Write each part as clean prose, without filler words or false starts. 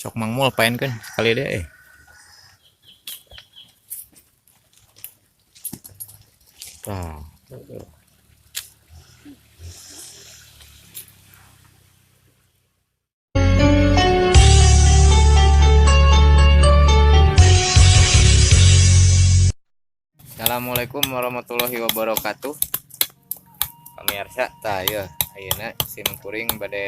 Sok Mang Mul paenkeun sekali deh. Tah. Assalamualaikum warahmatullahi wabarakatuh. Pamirsa, tah ieu ayeuna sim kuring bade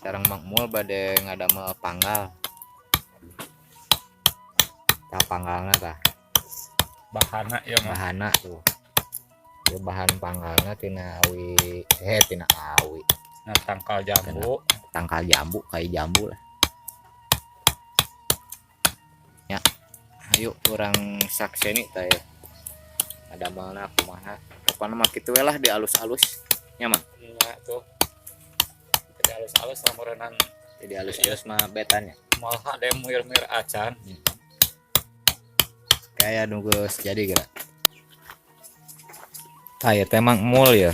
sareng Mang Mul bade ngadamel panggal. Tah panggalna tah. Bahana ieu mah. Bahana tuh. Ieu bahan panggalna tina awi, tina awi. Nah, tangkal jambu. Tangkal jambu, kai jambu lah. Ya. Ayo urang sakseni tah ya. Ngadamelna kumaha. Pokona mah kitu we lah, dialus-alus. Nya mah. Nya tuh. Jadi alus-alus lamurenan. Jadi alus-alus mah betannya. Moal hade muir-muir acan. Kayak nunggu jadi geura. Tah ieu teh Mang Mul ya.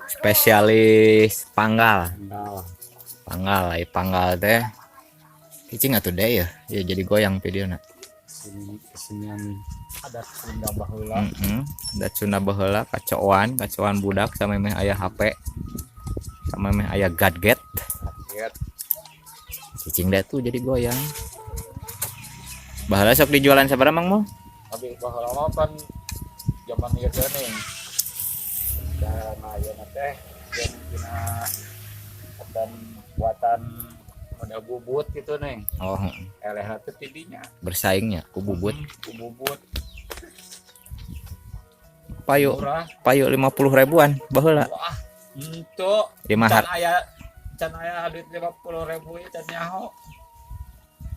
Spesialis panggal. Panggal. Panggal, ai panggal teh. Cicing atuh deh ya. Ya jadi goyang videona. Kesenian adat Sunda baheula. Heeh. Adat Sunda baheula kacoan, kacoan budak samemeh aya HP. Samemeh aya gadget. Gadget. Cicing deh tuh jadi goyang. Baheula sok dijualan sabaraha, Mang Mul? Abi baheula mah pan zaman ieu geuning. Dan ayeuna teh jeung dina dan buatan model bubut gitu neng. Oh, heeh. Elehna teh tidinya. Bersaingnya ku bubut. Ku bubut. Payu, murah. Payu 50 ribuan baheula. Wah, henteu. Lima Can aya, can aya duit 50.000 ieu can nyaho.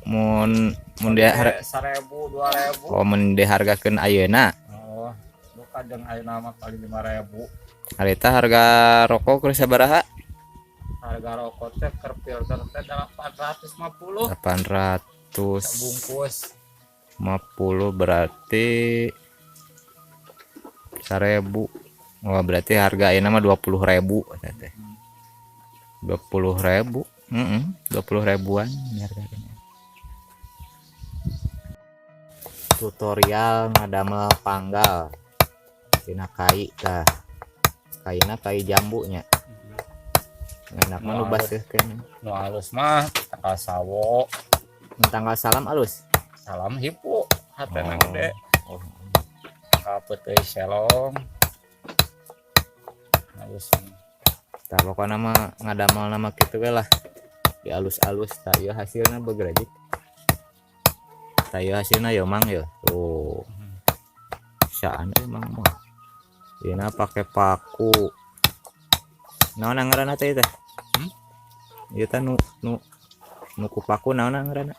Mun mun dia 1.000, 2.000. Oh, mun dihargakeun ayeuna. Oh, lu kadang ayeuna mah paling 5.000. Harita harga rokok keur sabaraha? Harga rokok teh keur filter teh 850. 800 bungkus. 50 berarti 1.000. Wah, berarti harga ayeuna mah 20.000 eta teh. 20.000. Heeh, 20 ribuan harganya. Tutorial ngadamel panggal tina kai tah. Kaina kai jambunya. Enak mah nu baseuh keneh. Nu alus mah tangkal sawo. Mun tangkal salam alus. Salam hipu hatena Oh. gede. Oh. Tangkal peuteuy selong. Alus. Tah pokona mah ngadamel nama kitu we lah. Dialus-alus tah ieu hasilna begerajik. Tah ieu hasilna yo Mang yo. Tuh. Saan euy Mang mah. Ieu na pake paku. Naon ngaranna teh teh? Hmm? Ieu teh nu ku paku naon ngaranna?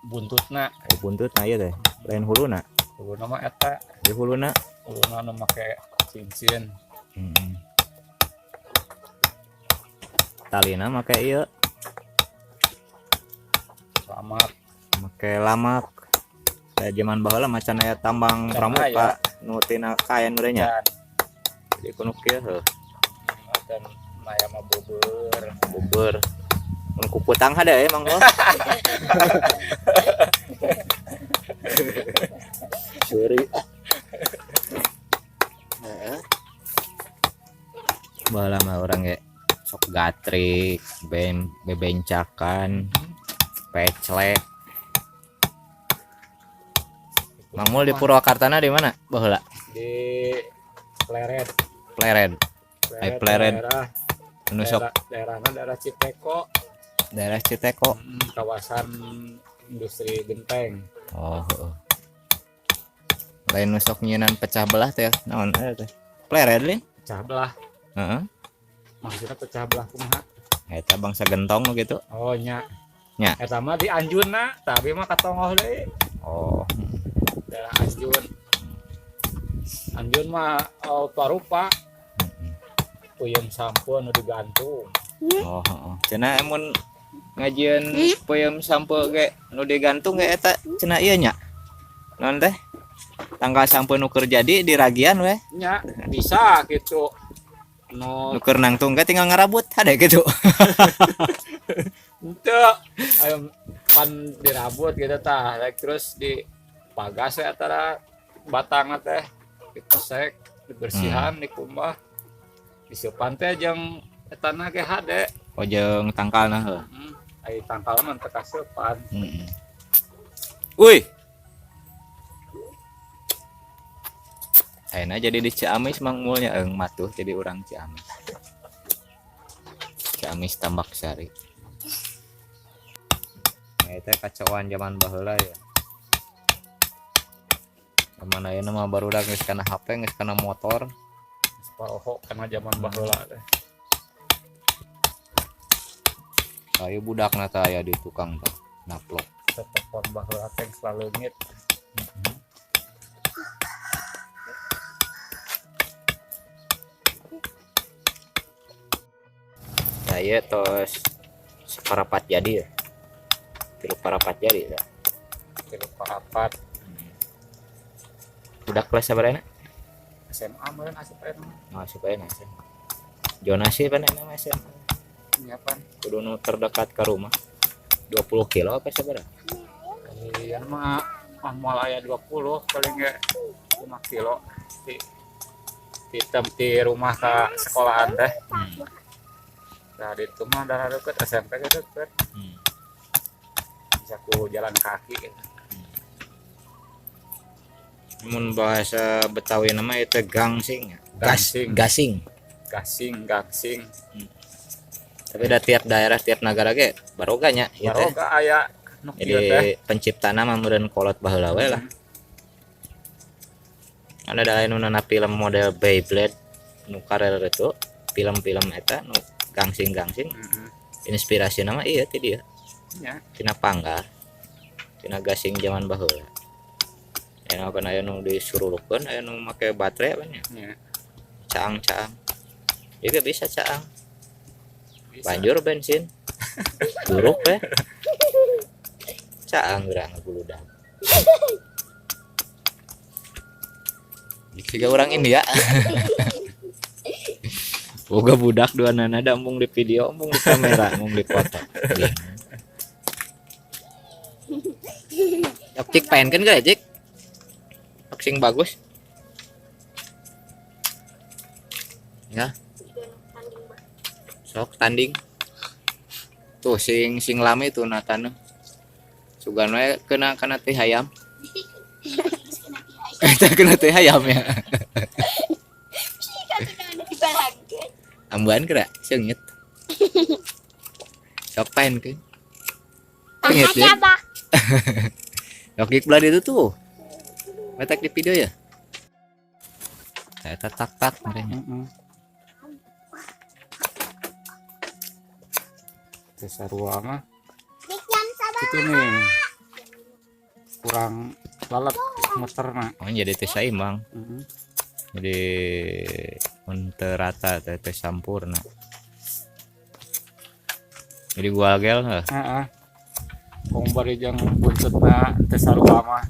Buntutna. Oh, buntutna ieu teh. Lain huluna. Huluna mah eta. Ieu huluna. Huluna nu make cincin. Heeh. Talina make ieu. Lamak. Make lamak. Kayak zaman baheula macan aya tambang Can pramuka aya. Nu tina kain nya. Can. Jadi kuno kieu heuh. Dan aya mah beubeur. Beubeur. Mun kuputang hade emang mah. Seuri. Heeh. Baheula mah urang ge sok gatrik, ben bebencakan, peclek. Mang Mul di Purwakartana di mana baheula? Di Plered. Plered. Ai Plered. Daerah, Nu sok daerahna daerah Citeko. Daerah Citeko. Kawasan industri genteng. Oh, heeh. Lain nu sok nyieunnan pecah belah teh naon eta teh? Plered lin? Pecah belah. Heeh. Maksudnya pecah belah kumaha? Eta bangsa gentong nu gitu. Oh, nya. Nya. Eta mah di Anjunna, tapi mah katongoh deui. Oh. Daerah Anjun. Anjun mah oh, parupa. Peuyeum sampeu nu digantung. Oh, heeh. Cenah mun ngajieun peuyeum sampeu ge nu digantung ge eta cenah ieu nya. Naon teh? Tangkal sampeu nu keur jadi diragian we. Nya, bisa gitu. Nu Nu keur nangtung ge tinggal ngarabut hade gitu. Henteu. Ayo pan dirabut gitu tah, rek terus dipagas ya antara batangna teh dipesek, dibersihan, dikumbah. Diseupan teh jeung etana ge hade. Oh jeung tangkalna heuh. Ai tangkal mah teu kaseupan. Heeh. Wih. Ayeuna jadi di Ciamis Mang Mulnya eung matuh jadi urang Ciamis. Ciamis Tambak Sari. Nah, itu kacauan zaman baheula ya. Zaman ayeuna mah barudak geus kana HP, geus kana motor. Geus paroho kana zaman baheula teh. Ayo budakna teh aya di tukang teh naplok. Telepon baheula teh geus laleungit. Saya tos separapat jadi ya. Tilu parapat jadi ya. Tilu parapat. Udah kelas sabaraha? SMA meureun asup aya mah. Oh, asup aya SMA. Jonasi pan aya mah SMA. Nya pan. Kudu nu terdekat ke rumah. 20 kilo apa sabaraha? Iya mah moal aya 20 paling ge 5 kilo di di rumah ke sekolahan teh. Nah, di itu mah darah deket SMP ke deket. Bisa ku jalan kaki gitu. Mun bahasa Betawi nama itu gangsing. Gangsing. Gasing. Gasing, gangsing. Tapi da tiap daerah, tiap negara ge baroga nya ieu teh. Baroga aya nu kieu Jadi teh. penciptana mah meureun kolot baheula we lah. Ada da lain nu nana film model Beyblade nu karer itu, film-film eta nu gangsing-gangsing. Inspirasi nama iya ti dia. Nya. Tina panggar. Tina gasing zaman baheula. Aya kan aya nu disurulukeun, aya nu make baterai apa nya? Nya. Caang-caang. Juga bisa caang. Bisa. Banjur bensin. Buruk we. Caang geura ngaguludag. Tiga orang ini ya. Boga budak dua nana da embung di video, embung di kamera, embung di foto. Yok cik pengen kan gak cik? Yok sing bagus. Ya. Sok tanding. Tuh sing sing lame tuh natana. Sugan we kena kana teh hayam. Eta kena teh hayam ya. Ambuan kira seungit. Sok paenkeun. Seungit ya. Yok belah itu tuh. Metek di video ya. Saya tak tak merenya. Teu sarua mah. Itu nih. Kurang lalat muterna. Oh jadi teu saimbang. Jadi mun teu rata teh teu sampurna. Jadi gua gel heuh. Heeh. Wong bari jeung buntutna teu sarua mah.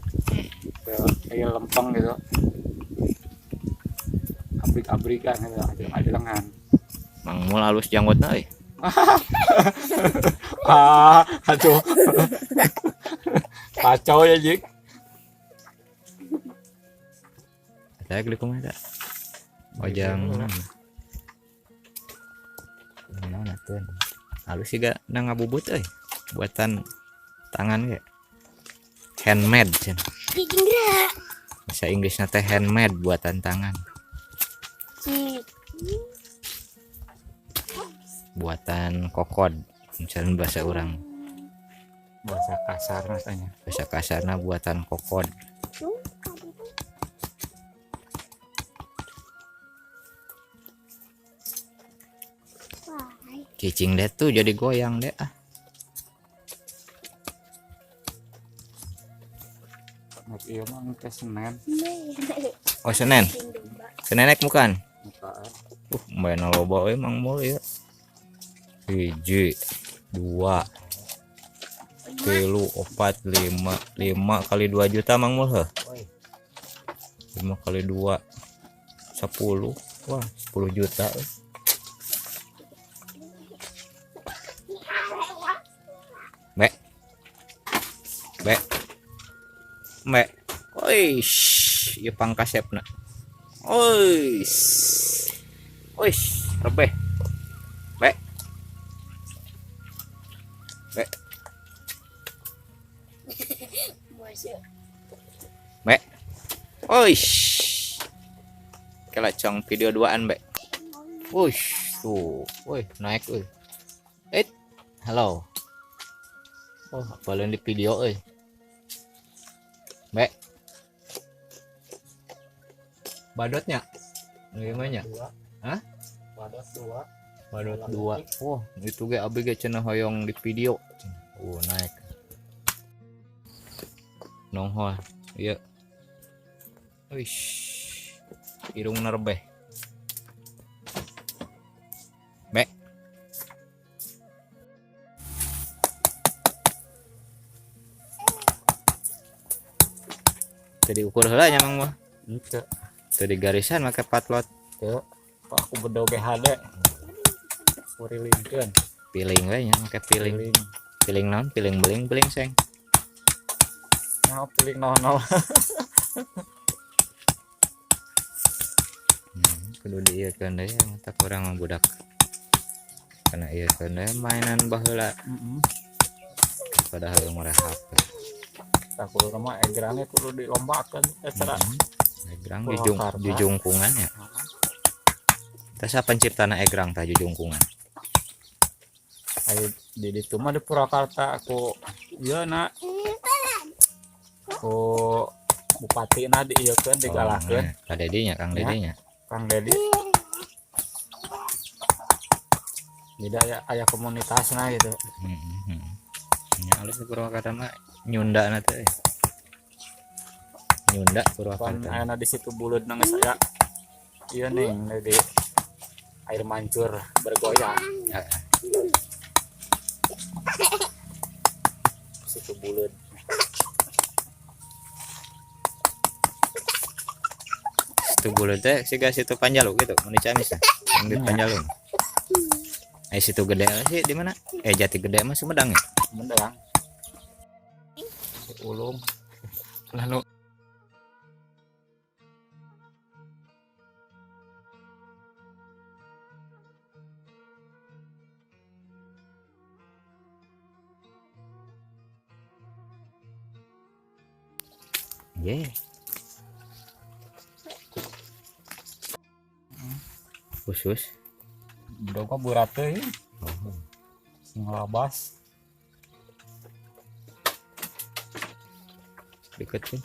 Teu aya lempeng gitu. Abrik-abrikan gitu, ajeng-ajengan. Mang Mul halus janggotna euy. Ah, aduh. Kacau ya, Jik. Saya geli kumaha eta? Ojang naon atuh. Halus siga na ngabubut euy. Buatan tangan ge. Handmade cenah. Bahasa Inggrisna teh handmade, buatan tangan. Buatan kokod, misalnya bahasa orang. Bahasa kasar rasanya. Bahasa kasarna buatan kokod. Cicing deh tuh jadi goyang deh ah. Iya mah ke Senin. Oh Senin. Senin naik bukan? Bukan. Main loba euy Mang Mul ieu. 1, 2, 3, 4, 5, 5 kali 2 juta Mang Mul heuh. 5 kali 2 10. Wah, 10 juta. Be. Be. Be. Oish, ieu pangkasepna. Oish. Oish, rebeh. Be. Be. Masuk. Be. Oish. Kela cong video duaan, Be. Wush, tuh. Woi, naik euy. Eh, halo. Oh, apalin di video euy. Be. Badotnya. Gimana? Dua. Hah? Badot dua. Badot dua. Wah, itu ge abi ge cenah hoyong di video. Oh, naik. Nonghol. Iya. Wish. Irung rebeh. Be. Tadi ukur heula nya Mang mah. Henteu. Tadi garisan make patlot. Teu. Pak aku bedog HD. Kurilingkeun. Piling we nya make piling. Piling. Piling naon? Piling beling, piling seng. Nah, piling naon-naon. Kudu diieukeun deui mata kurang mah budak. Kana ieukeun deui mainan baheula. Heeh. Padahal murah HP. Tah kudu mah egrangnya kudu dilombakeun secara Egrang Purwakarta. Jujungkungan ya. Tah siapa penciptana egrang tah jujungkungan? Ayo di ditu mah di Purwakarta aku ieu na ku bupati na diieukeun digalahkeun. Oh, Kang Dedi nya, Kang Ya. Dedi nya. Kang Dedi. Jadi aya komunitasna gitu. Heeh. Nya alus di Purwakarta mah Nyunda na teh. Nyunda Pan Purwakarta. ayeuna di situ buleud na geus aya ieu ning di air mancur bergoyang. Heeh. Situ buleud. Situ buleud teh siga situ Panjalu gitu, mun di Ciamis teh. Yang di Ya. Panjalu. Eh situ gede sih di mana? Eh Jati Gede mah Sumedang ya? Sumedang. Ulung. Lalu Ye. Khusus. bedog mah berat teuing. Oh. Sing labas. Deket sih.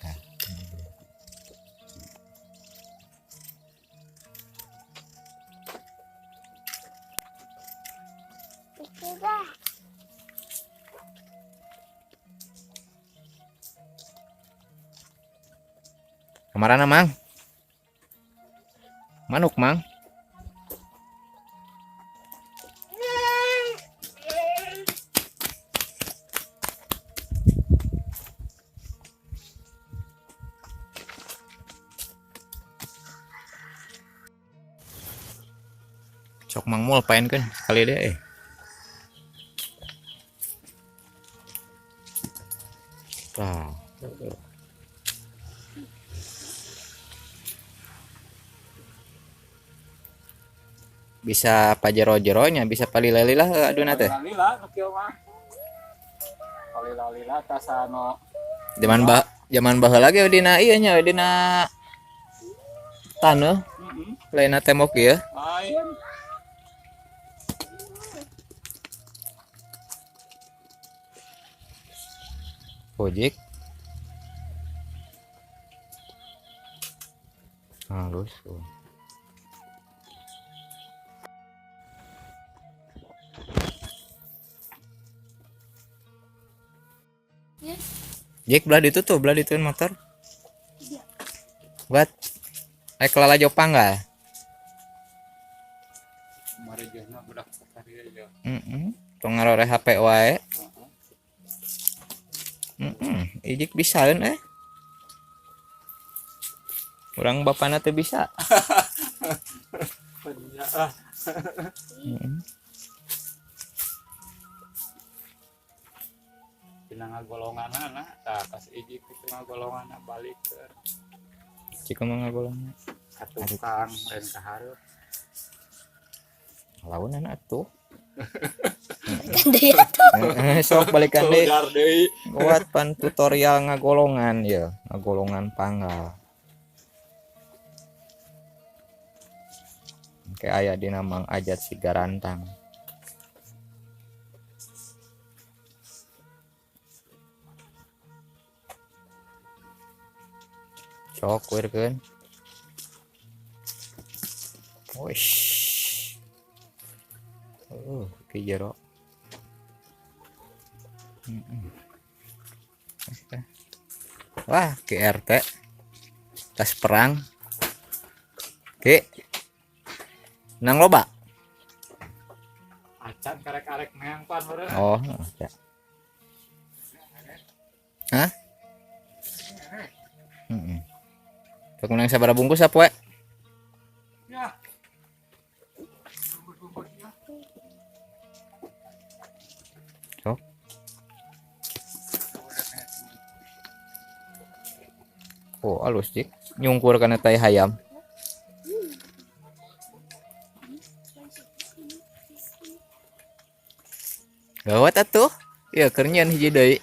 Nah, ini dia. Kemana Mang? Manuk Mang? Cok Mang Mul paenkeun sekali deh. Tah. Bisa pajero-jeronya, bisa palila-lila aduna teh. Palila nu kieu mah. Palila-lila tas anu Zaman baheula ge dina ieu nya, dina taneuh, heeh. lainna tembok ieu. Lain. Ojek. Halus. Oh. Ya. Jek belah itu tuh, belah dituin motor. Iya. Buat naik kelala Jopang nggak? Mari jeung budak sakari ya. Heeh. Tong ngarore HP wae. Ijik bisaeun eh. Urang bapana teu bisa. Penya ah. Heeh. Dina ngagolonganna tah pas ijik itu ngagolonganna balik ke Cik mah ngagolongan. Ka tukang lain ka hareup. Launan atuh. Kan deui atuh. Heeh, sok balikan deui. Tugar deui. Buat pan tutorial ngagolongan ya, ngagolongan panggal. Kayak aya dina Mang Ajat Sigarantang. Sok kuirkeun. Wish. Ki jero. Wah, Ki RT. Tas perang. Ki. Nang loba. Acan karek-karek meang pan meureun. Oh, ya. Hah? Heeh. Sok menang sabaraha bungkus apa we? Ya. Bungkus-bungkus ya. Sok. Oh, alus cik. Nyungkur kana tai hayam. Gawat atuh. Ya keur nyieun hiji deui.